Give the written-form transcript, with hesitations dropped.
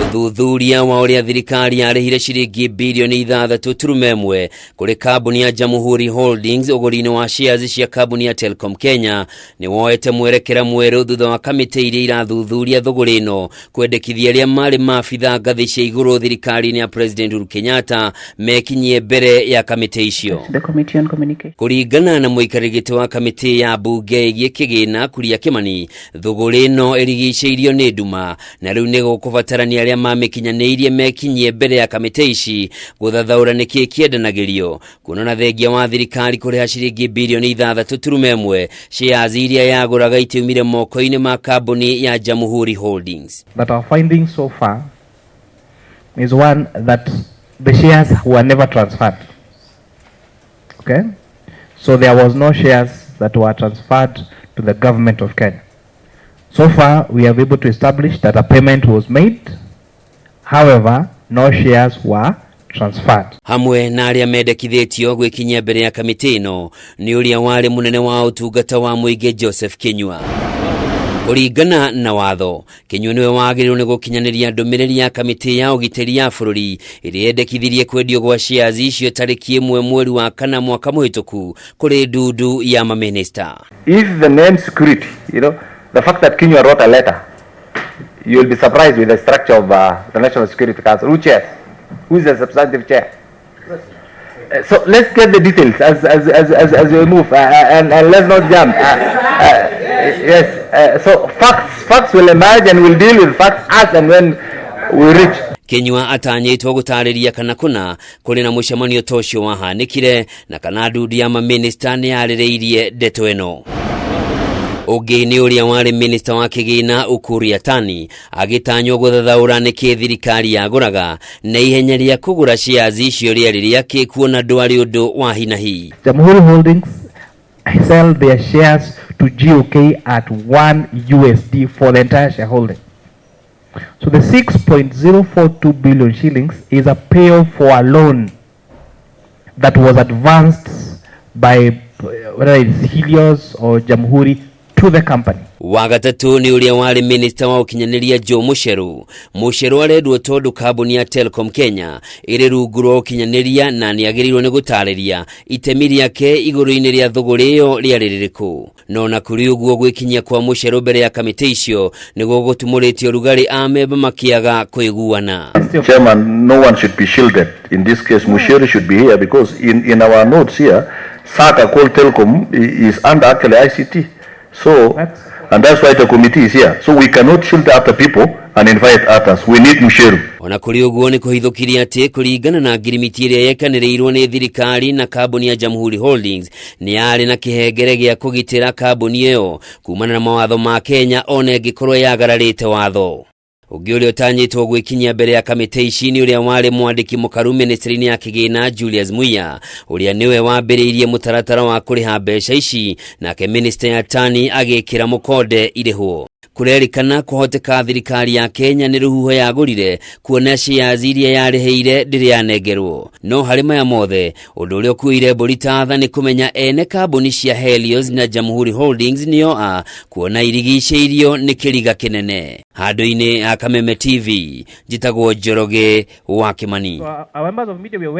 Ũthuthuria wa ũrĩa thirikari yarĩhire ciringi birioni 6.1 kũrĩ kambuni ya Jamhuri Holdings ũgũri-inĩ wa shares cia kambuni ya Telcom Kenya nĩ woete mwerekera mwerũ thutha wa kamĩtĩ iria irathuthuria thũgũrĩ ĩno kwendekithia arĩa marĩ maabitha ngathĩ cia igũrũ thirikari-inĩ ya President Uhuru Kenyatta mekinyie mbere ya kamĩtĩ icio. The Committee on Communication. Kũringana na mũikarĩri gĩtĩ wa kamĩtĩ ya mbunge ĩgiĩ kĩgĩna Kuria Kĩmani, thũgũrĩ ĩno ĩrigicĩirio nĩ nduma na rĩu nĩ gũkũbatarania arĩa mamĩkinyanĩirie mekinyie mbere ya kamĩtĩ ici gũthathaũra nĩkĩ kĩendanagĩrio kuona na thengia wa thirikari kũrĩha ciringi birioni 6.1 shares iria yagũraga itiumire moko-inĩ ma kambuni ya Jamhuri Holdings. That our findings so far is one, that the shares were never transferred. Okay? So there was no shares that were transferred to the government of Kenya. So far, we have able to establish that a payment was made. However, no shares were transferred. Hamwe na arĩa mendekithĩtio gwĩkinyia mbere ya kamĩtĩ ĩno nĩ ũrĩa warĩ mũnene wa ũtungata wa mũingĩ Joseph Kinyua. Kũringana na watho, Kinyua nĩwe wagĩrĩirwo nĩ gũkinyanĩria ndũmĩrĩri ya kamĩtĩ ya ũgitĩri ya bũrũri ĩrĩa yendekithirie kwendio gwa shares icio tarĩki 1 mweri wa 4 mwaka mũhĩtũku kũrĩ ndundu ya mamĩnĩsta. If the name security, the fact that Kinyua wrote a letter, you'll be surprised with the structure of the National Security Council. Who chairs? Who is the substantive chair? So let's get the details as we move, and let's not jump. Yes, so facts will emerge and we'll deal with facts as and when we reach. Kinyua atanyĩtwo gũtarĩria kana kũna kũrĩ na mũcemanio ta ũcio wahanĩkire na kana ndundu ya mamĩnĩsta nĩ yarĩrĩirie ndeto ĩno. Ũngĩ nĩ ũrĩa warĩ minista wa kĩgĩna Ukur Yatani agĩtanywo gũthathaũra nĩkĩ thirikari yagũraga na ihenya rĩa kũgũra shares icio rĩarĩ rĩakĩ kuona ndwarĩ ũndũ wa hinahi. Jamhuri Holdings sell their shares to GOK at 1 USD for the entire shareholding. So the 6.042 billion shillings is a payoff for a loan that was advanced by whether it's Helios or Jamhuri to the company. Wa gatatũ nĩ ũrĩa warĩ minista wa ũkinyanĩria Joe Mucheru. Mucheru arendwo tondũ kambuni ya Telcom Kenya ĩrĩ rungu rwa ũkinyanĩria na nĩ agĩrĩirwo nĩ gũtarĩria itemi rĩake igũrũ-inĩ rĩa thũgũrĩ ĩyo rĩarĩ rĩrĩkũ. No na kũrĩ ũguo gwĩkinyia kwa Mucheru mbere ya kamĩtĩ icio nĩ gũgũtumũrĩtie ũrugarĩ amemba makĩaga kũiguana. Chairman, no one should be shielded. In this case, Mucheru should be here because in our notes here, SACA called Telcom is under actually ICT. So, and that's why the committee is here. So we cannot shield other people and invite others. We need Mucheru. Ona kũrĩ ũguo nĩ kũhithũkirie atĩ kũringana na ngirimiti ĩrĩa yekanĩrĩirwo nĩ thirikari na kambuni ya Jamhuri Holdings nĩ yarĩ na kĩhengere gĩa kũgitĩra kambuni ĩyo kumana na mawatho ma Kenya ona ĩngĩkorwo yagararĩte watho. Ũngĩ ũrĩa ũtanyĩtwo gwĩkinyia mbere ya kamĩtĩ ici nĩ ũrĩa warĩ mwandĩki mũkaru ministry-inĩ ya kĩgĩna Julius Muia ũrĩa nĩwe wambĩrĩirie mũtaratara wa kũrĩha mbeca ici nake minister Yatani agĩkĩra mũkonde irĩhwo. Kũrerĩkana kũhoteka thirikari ya Kenya nĩ rũhuho yagũrire kuona shares iria yarĩhĩire ndĩrĩ yanengerwo. No harĩ maya mothe ũndũ ũrĩa ũkuĩire mbũri ta tha nĩ kũmenya ene kambuni cia Helios na Jamhuri Holdings nĩo a kuona irigicĩirio nĩ kĩriga kĩnene. Handũ-inĩ ha Kameme TV njĩtagwo Njoroge wa Kĩmani. So our members of media, we are